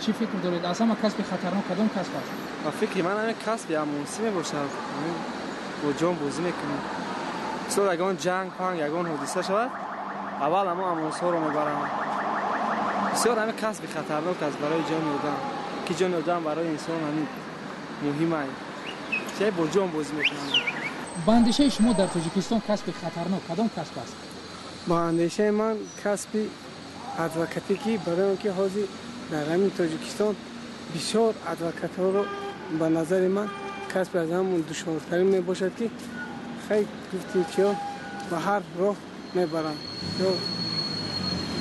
Чӣ фикр доред, аз ҳама касби хатарнок кадом касб аст? Ба фикри ман ҳамин касби амонсӣ мебошад. Бо ҷон бозӣ мекунем. Мисол ягон ҷанг панг, ягон ҳодиса шавад, аввал ҳамон амонсҳоро мебаранд. Бисёр ҳамин касби хатарнок аст барои ҷони одам, ки ҷони одам барои инсон ҳамин муҳим аст. Чӣ бо ҷон бозӣ мекунанд. Ба андешаи шумо дар Тоҷикистон касби хатарнок кадом касб аст? Ба андешаи ман касби адвокатӣ, ки барои он ки ҳозир дар ҳамин Тоҷикистон бисёр адвокатҳоро, ба назари ман касби аз ҳамон душвортарин мебошад, ки хай гуфтем чиё ба ҳар роҳ мебаранд, ё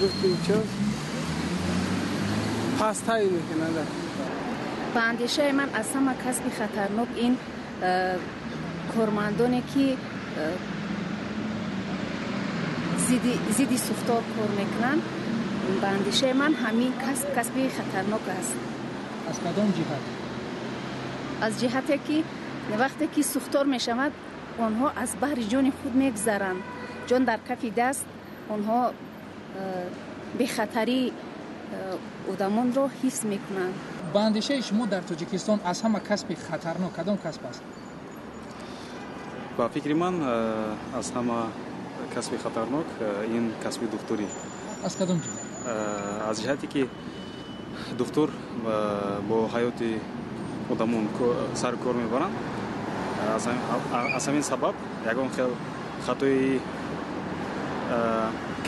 гуфтем чиё пастҳай мекунанд. Ба андешаи ман аз ҳама касби хатарнок ин кормандоне ки зидди сӯхтор кор мекунанд. Ба андешаи ман ҳамин касб касби хатарнок аст. Аз кадом ҷиҳат? Аз ҷиҳате ки вақте ки сӯхтор мешавад, онҳо аз баҳри ҷони худ мегузаранд. Ҷон дар кафи даст, онҳо бехатарии одамонро ҳифз мекунанд. Ба андешаи шумо дар Тоҷикистон аз ҳама касби хатарнок кадом касб аст? Ба фикри ман аз ҳама касби хатарнок ин касби духтурӣ. Аз кадом ҷиҳат? Аз ҷиҳате ки духтур бо ҳаёти одамон сару кор мебаранд. Аз ҳамин сабаб ягон хел хатои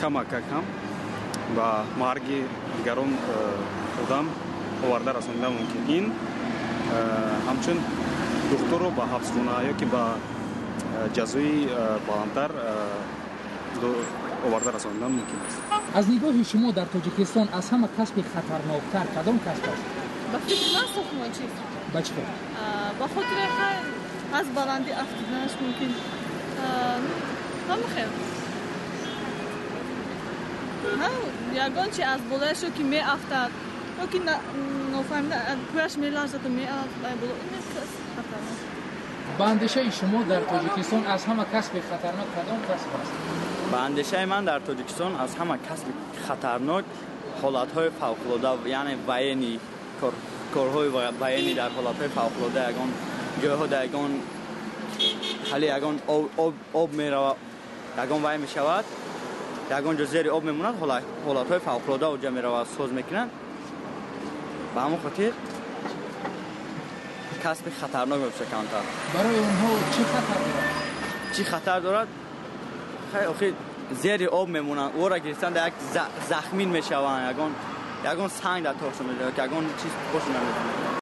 камакак ҳам ба марги дигарон одам оварда расонида мумкин. Ин ҳамчун духтурро ба ҳабсхона ё ки ба ҷазои баландтар оварда расонидан мумкин аст. Аз нигоҳи шумо дар Тоҷикистон аз ҳама касби хатарноктар кадом касб аст? Ба фикри ман сохтмончӣ. Ба чӣ хотир? Ба хотире аз баландӣ афтиданаш мумкин. Ҳама хел. Ягон чи аз болояш ё ки меафтад, ё ки нофаҳмида пӯяш меларзаду меафтад боло. Ин хатарнок. Ба андешаи шумо дар Тоҷикистон аз ҳама касби хатарнок кадом касб аст? Ба андешаи ман дар Тоҷикистон аз ҳама касби хатарнок ҳолатҳои фавқулода, яъне военный, корҳои военный дар ҳолатҳои фавқулода, ягон ҷойҳо дар ягон ҳали ягон об меравад, ягон вай мешавад, ягон ҷо зери об мемонад, ҳолатҳои фавқулода оҷа меравад, соз мекунанд. Ба ҳамон хотир касби хатарнок мебошад камтар. Барои онҳо чӣ хатар дорад? Чӣ хатар дорад? Хай охир зери об мемонанд, ӯро гирифтан дар як захмин мешаванд, ягон санг дар торшон мешавад, ягон чиз бошон намедонанд.